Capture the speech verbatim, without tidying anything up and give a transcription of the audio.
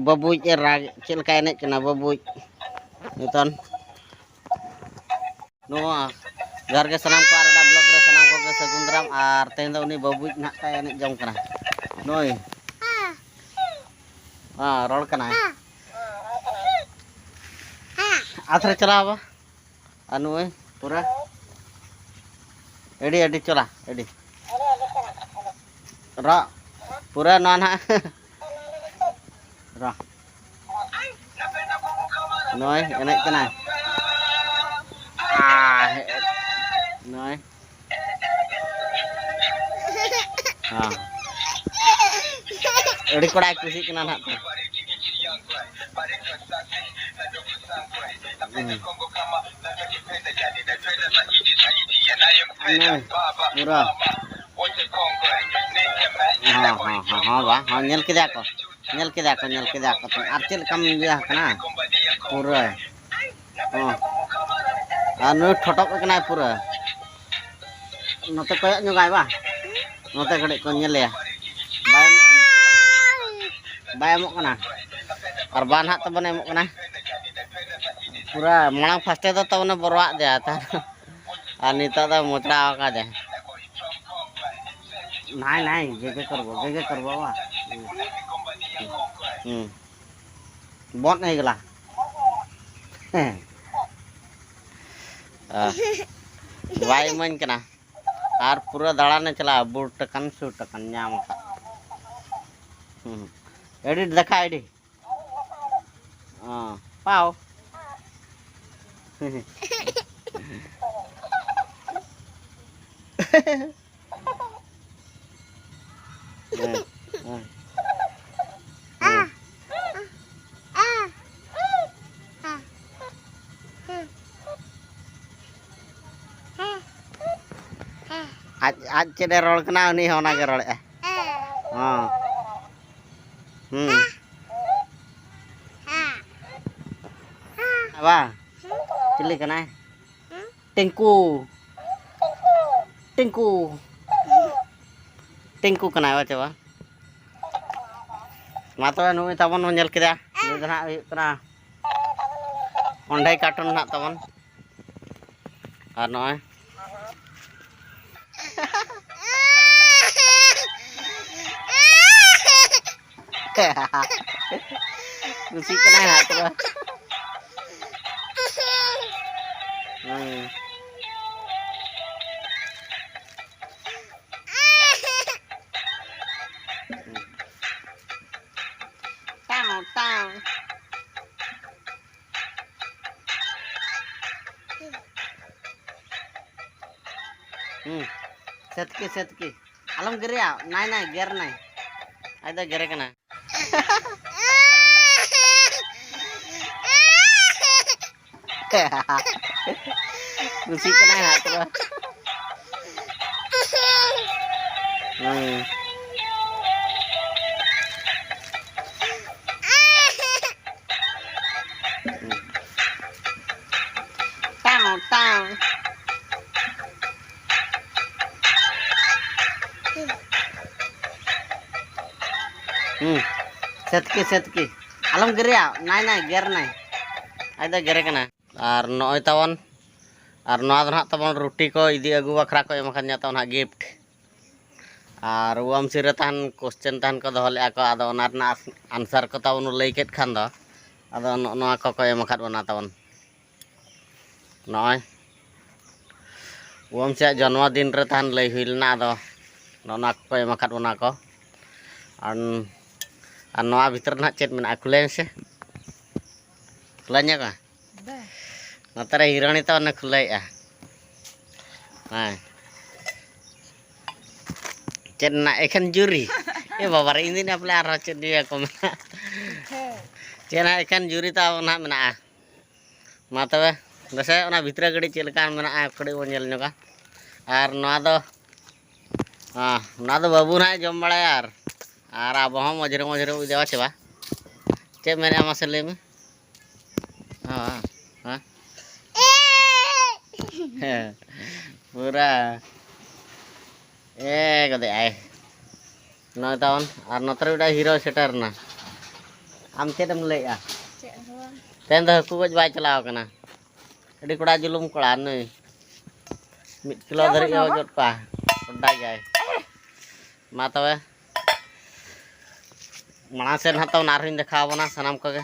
ᱵᱟᱹᱵᱩᱡ ᱮ ᱨᱟᱜ, ᱪᱮᱫ ᱞᱮᱠᱟᱭ ᱮᱱᱮᱡ ᱠᱟᱱᱟ ᱵᱟᱹᱵᱩᱡ ᱱᱤᱛᱚᱝ᱾ ᱱᱚᱣᱟ ᱡᱚᱦᱟᱨ ᱜᱮ ᱥᱟᱱᱟᱢ ᱠᱚ, ᱟᱨ ᱚᱱᱟ ᱵᱞᱚᱜ ᱨᱮ ᱥᱟᱱᱟᱢ ᱠᱚᱜᱮ ᱥᱟᱹᱜᱩᱱ ᱫᱟᱨᱟᱢ᱾ ᱟᱨ ᱛᱮᱦᱮᱧ ᱫᱚ ᱩᱱᱤ ᱵᱟᱹᱵᱩᱡ ᱱᱟᱦᱟᱜ ᱛᱟᱭ ᱮᱱᱮᱡ ᱡᱚᱝ ᱠᱟᱱᱟ᱾ ᱱᱩᱭ ᱦᱮᱸ, ᱨᱚᱲ ᱠᱟᱱᱟᱭ᱾ ᱟᱛᱨᱮ ᱪᱟᱞᱟᱣ ᱵᱟ᱾ ᱟᱨ ᱱᱩᱭ ᱯᱩᱨᱟᱹ ᱟᱹᱰᱤ, ᱟᱹᱰᱤ ᱪᱚᱞᱟ, ᱟᱹᱰᱤ ᱨᱚ-, ᱯᱩᱨᱟᱹ ᱱᱚᱣᱟ ᱱᱟᱦᱟᱜ ᱨᱚ-, ᱱᱚᱜᱼᱚᱭ ᱮᱱᱮᱡ ᱠᱟᱱᱟᱭ᱾ ᱟᱭ, ᱱᱚᱜᱼᱚᱭ᱾ ᱦᱮᱸ᱾ ᱟᱹᱰᱤ ᱠᱚᱲᱟᱭ ᱠᱩᱥᱤᱜ ᱠᱟᱱᱟ ᱱᱟᱦᱟᱜ ᱛᱚ᱾ ᱦᱩᱸ᱾ ᱱᱚᱜᱼᱚᱭ, ᱯᱩᱨᱟᱹ᱾ ᱦᱚᱸ, ᱦᱚᱸ, ᱦᱚᱸ, ᱦᱚᱸ, ᱵᱟ, ᱦᱚᱸ, ᱧᱮᱞ ᱠᱮᱫᱟ ᱠᱚ, ᱧᱮᱞ ᱠᱮᱫᱟ ᱠᱚ, ᱧᱮᱞ ᱠᱮᱫᱟ ᱠᱚ᱾ ᱟᱨ ᱪᱮᱫ ᱞᱮᱠᱟᱢ ᱤᱭᱟᱹ ᱟᱠᱟᱱᱟ? ᱯᱩᱨᱟᱹ᱾ ᱦᱚᱸ᱾ ᱟᱨ ᱱᱩᱭ ᱴᱷᱚᱴᱚᱜ ᱠᱟᱱᱟᱭ ᱯᱩᱨᱟᱹ᱾ ᱱᱚᱛᱮ ᱠᱚᱭᱚᱜ ᱧᱚᱜᱟᱭ ᱵᱟ᱾ ᱱᱚᱛᱮ ᱠᱟᱹᱴᱤᱡ ᱠᱚ ᱧᱮᱞᱮᱭᱟ᱾ ᱵᱟᱭ ᱮᱢᱚᱜ, ᱵᱟᱭ ᱮᱢᱚᱜ ᱠᱟᱱᱟ᱾ ᱟᱨ ᱵᱟᱝ ᱦᱟᱸᱜ ᱛᱟᱵᱚᱱ ᱮᱢᱚᱜ ᱠᱟᱱᱟ᱾ ᱯᱩᱨᱟᱹ ᱢᱟᱲᱟᱝ ᱯᱷᱟᱥᱴᱮ ᱫᱚ ᱛᱟᱵᱚᱱᱮ ᱵᱚᱨᱚᱣᱟᱜ ᱫᱮᱭᱟ, ᱛᱟᱨ ᱟᱨ ᱱᱤᱛᱚᱜ ᱫᱚ ᱢᱚᱪᱲᱟᱣ ᱟᱠᱟᱫᱮ᱾ ᱱᱟᱭ, ᱱᱟᱭ, ᱜᱮᱜᱮ ᱠᱚᱨᱵᱚ, ᱜᱮᱜᱮ ᱠᱚᱨᱵᱚ ᱵᱟ᱾ ᱦᱩᱸ᱾ ᱦᱩᱸ᱾ ᱵᱚᱱᱫ ᱦᱩᱭ ᱜᱮᱞᱟ᱾ ᱦᱮᱸ᱾ ᱟᱦ᱾ ᱵᱟᱭ ᱤᱢᱟᱹᱧ ᱠᱟᱱᱟ᱾ ᱟᱨ ᱯᱩᱨᱟᱹ ᱫᱟᱬᱟᱱᱮ ᱪᱟᱞᱟᱜᱼᱟ, ᱵᱩᱴ ᱴᱟᱠᱟᱱ, ᱥᱩᱴ ᱴᱟᱠᱟᱱ ᱧᱟᱢ ᱟᱠᱟᱫ᱾ ᱦᱩᱸ᱾ ᱮᱰᱤᱴ ᱫᱮᱠᱷᱟ, ᱮᱰᱤᱴ᱾ ᱚ, ᱯᱟᱣ᱾ ᱦᱮᱸ, ᱦᱮᱸ, ᱦᱮᱸ᱾ ᱟᱡ, ᱟᱡ ᱪᱮᱫ ᱮ ᱨᱚᱲ ᱠᱟᱱᱟ, ᱩᱱᱤ ᱦᱚᱸ ᱚᱱᱟᱜᱮ ᱨᱚᱲᱮᱫᱼᱟ᱾ ᱦᱚᱸ᱾ ᱦᱩᱸ᱾ ᱵᱟ, ᱪᱤᱞᱤ ᱠᱟᱱᱟᱭ? ᱴᱤᱝᱠᱩ᱾ ᱴᱤᱝᱠᱩ᱾ ᱴᱤᱝᱠᱩ ᱠᱟᱱᱟᱭ, ᱵᱟ ᱪᱮ ᱵᱟ? ᱢᱟ ᱛᱚᱵᱮ, ᱱᱩᱭ ᱛᱟᱵᱚᱱ ᱵᱚᱱ ᱧᱮᱞ ᱠᱮᱫᱟ, ᱱᱩᱭ ᱫᱚ ᱱᱟᱦᱟᱜ ᱦᱩᱭᱩᱜ ᱠᱟᱱᱟ ᱚᱸᱰᱮ ᱠᱟᱨᱴᱩᱱ ᱱᱟᱦᱟᱜ ᱛᱟᱵᱚᱱ᱾ ᱟᱨ ᱱᱚᱜᱼᱚᱭ ᱠᱩᱥᱤᱜ ᱠᱟᱱᱟᱭ ᱦᱟᱸᱜ ᱯᱩᱨᱟᱹ᱾ ᱦᱩᱸ᱾ ᱴᱟᱝ, ᱴᱟᱝ᱾ ᱦᱩᱸ᱾ ᱥᱮᱛᱠᱤ, ᱥᱮᱛᱠᱤ᱾ ᱟᱞᱚᱢ ᱜᱮᱨᱮᱭᱟ᱾ ᱱᱟᱭ, ᱱᱟᱭ, ᱜᱮᱨ ᱱᱟᱭ᱾ ᱟᱡ ᱫᱚ ᱜᱮᱨᱮ ᱠᱟᱱᱟ᱾ ᱠᱩᱥᱤᱜ ᱠᱟᱱᱟᱭ ᱦᱟᱸᱜ ᱯᱩᱨᱟᱹ᱾ ᱦᱩᱸ᱾ ᱴᱟᱝ, ᱴᱟᱝ᱾ ᱦᱩᱸ᱾ ᱥᱮᱛᱠᱤ, ᱥᱮᱛᱠᱤ᱾ ᱟᱞᱚᱢ ᱜᱮᱨᱮᱭᱟ᱾ ᱱᱟᱭ, ᱱᱟᱭ, ᱜᱮᱨ ᱱᱟᱭ᱾ ᱟᱡ ᱫᱚ ᱜᱮᱨᱮ ᱠᱟᱱᱟ᱾ ᱟᱨ ᱱᱚᱜᱼᱚᱭ ᱛᱟᱵᱚᱱ, ᱟᱨ ᱱᱚᱣᱟ ᱫᱚ ᱱᱟᱦᱟᱜ ᱛᱟᱵᱚᱱ ᱨᱩᱴᱤ ᱠᱚ ᱤᱫᱤ ᱟᱹᱜᱩ ᱵᱟᱠᱷᱨᱟ ᱠᱚ ᱮᱢ ᱟᱠᱟᱫᱤᱧᱟ ᱛᱟᱵᱚᱱ ᱦᱟᱸᱜ gift᱾ ᱟᱨ ᱳᱣᱟᱢᱥᱤ ᱨᱮ ᱛᱟᱦᱮᱱ question ᱛᱟᱦᱮᱱ ᱠᱚ ᱫᱚᱦᱚ ᱞᱮᱫᱼᱟ ᱠᱚ, ᱟᱫᱚ ᱚᱱᱟ ᱨᱮᱱᱟᱜ answer ᱠᱚ ᱛᱟᱵᱚᱱ ᱞᱟᱹᱭ ᱠᱮᱫ ᱠᱷᱟᱱ ᱫᱚ, ᱟᱫᱚ ᱱᱚᱜᱼᱚ ᱱᱚᱣᱟ ᱠᱚᱠᱚ ᱮᱢ ᱟᱠᱟᱫ ᱵᱚᱱᱟ ᱛᱟᱵᱚᱱ᱾ ᱱᱚᱜᱼᱚᱭ ᱳᱣᱟᱢᱥᱤᱭᱟᱜ ᱡᱚᱱᱢᱚ ᱫᱤᱱ ᱨᱮ ᱛᱟᱦᱮᱱ ᱞᱟᱹᱭ ᱦᱩᱭ ᱞᱮᱱᱟ, ᱟᱫᱚ ᱱᱚᱜᱼᱚ ᱱᱚᱣᱟ ᱠᱚᱠᱚ ᱮᱢ ᱟᱠᱟᱫ ᱵᱚᱱᱟ ᱠᱚ᱾ ᱟᱨ, ᱟᱨ ᱱᱚᱣᱟ ᱵᱷᱤᱛᱨᱤ ᱨᱮ ᱱᱟᱦᱟᱜ ᱪᱮᱫ ᱢᱮᱱᱟᱜᱼᱟ? ᱠᱷᱩᱞᱟᱹᱭ ᱢᱮᱥᱮ᱾ ᱠᱷᱩᱞᱟᱹ ᱧᱚᱜᱟ᱾ ᱵᱟ᱾ ᱱᱚᱛᱮ ᱨᱮ ᱦᱤᱨᱳᱭᱤᱱ ᱛᱟᱵᱚᱱᱮ ᱠᱷᱩᱞᱟᱹᱭᱮᱜᱼᱟ᱾ ᱦᱮᱸ᱾ ᱪᱮᱫ ᱨᱮᱱᱟᱜ ᱮᱠᱷᱮᱱ ᱡᱩᱨᱤ? ᱮ ᱵᱟᱵᱟ ᱨᱮ, ᱤᱧ ᱫᱩᱧ ᱯᱟᱞᱮ ᱟᱨᱦᱚᱸ ᱪᱮᱫ ᱤᱭᱟᱹ ᱠᱚ ᱢᱮᱱᱟᱜᱼᱟ? ᱦᱮᱸ᱾ ᱪᱮᱫ ᱱᱟᱜ ᱮᱠᱷᱮᱱ ᱡᱩᱨᱤ ᱛᱟᱵᱚᱱ ᱱᱟᱜ ᱢᱮᱱᱟᱜᱼᱟ? ᱢᱟ ᱛᱚᱵᱮ, ᱫᱮᱥᱮ ᱚᱱᱟ ᱵᱷᱤᱛᱨᱤ ᱜᱟᱹᱰᱤ ᱪᱮᱫ ᱞᱮᱠᱟ ᱢᱮᱱᱟᱜᱼᱟ, ᱠᱟᱹᱴᱤᱡ ᱵᱚᱱ ᱧᱮᱞ ᱧᱚᱜᱟ᱾ ᱟᱨ ᱱᱚᱣᱟ ᱫᱚ, ᱦᱮᱸ, ᱱᱚᱣᱟ ᱫᱚ ᱵᱟᱹᱵᱩ ᱱᱟᱜ ᱮ ᱡᱚᱢ ᱵᱟᱲᱟᱭᱟ᱾ ᱟᱨ, ᱟᱨ ᱟᱵᱚ ᱦᱚᱸ ᱢᱚᱡᱽᱨᱮ ᱢᱚᱡᱽᱨᱮ ᱵᱚ ᱤᱫᱤᱭᱟ, ᱥᱮ ᱵᱟ? ᱪᱮᱫ ᱢᱮᱱᱮᱜᱼᱟ ᱢᱟᱥᱮ ᱞᱟᱹᱭ ᱢᱮ? ᱦᱮᱸ, ᱦᱮᱸ᱾ ᱦᱮᱸ, ᱯᱩᱨᱟ ᱮ ᱜᱚᱫᱮᱜᱼᱟᱭ᱾ ᱱᱚᱜᱼᱚᱭ ᱛᱟᱵᱚᱱ, ᱟᱨ ᱱᱚᱛᱮ ᱨᱮ ᱢᱤᱫᱴᱟᱝ ᱦᱤᱨᱳᱭ ᱥᱮᱴᱮᱨ ᱮᱱᱟ᱾ ᱟᱢ ᱪᱮᱫ ᱮᱢ ᱞᱟᱹᱭᱮᱜᱼᱟ? ᱪᱮᱫ ᱦᱚᱸ ᱵᱟᱝ᱾ ᱛᱮᱦᱮᱧ ᱫᱚ ᱦᱟᱹᱠᱩ ᱜᱚᱡ ᱵᱟᱭ ᱪᱟᱞᱟᱣ ᱠᱟᱱᱟ᱾ ᱟᱹᱰᱤ ᱠᱚᱲᱟ ᱡᱩᱞᱩᱢ ᱠᱚᱲᱟ ᱱᱩᱭ᱾ ᱢᱤᱫ ᱠᱤᱞᱳ ᱪᱮᱫ ᱫᱷᱟᱹᱨᱤᱡ ᱦᱚᱸ ᱮ ᱵᱟᱝ᱾ ᱜᱚᱡ ᱠᱚᱣᱟ᱾ ᱠᱚᱰᱟᱭ ᱜᱮᱭᱟᱭ᱾ ᱢᱟ ᱛᱚᱵᱮ᱾ ᱢᱟᱲᱟᱝ ᱥᱮᱫ ᱱᱟᱦᱟᱜ ᱛᱟᱵᱚᱱ ᱟᱨᱦᱚᱸᱧ ᱫᱮᱠᱷᱟᱣ ᱟᱵᱚᱱᱟ ᱥᱟᱱᱟᱢ ᱠᱚᱜᱮ᱾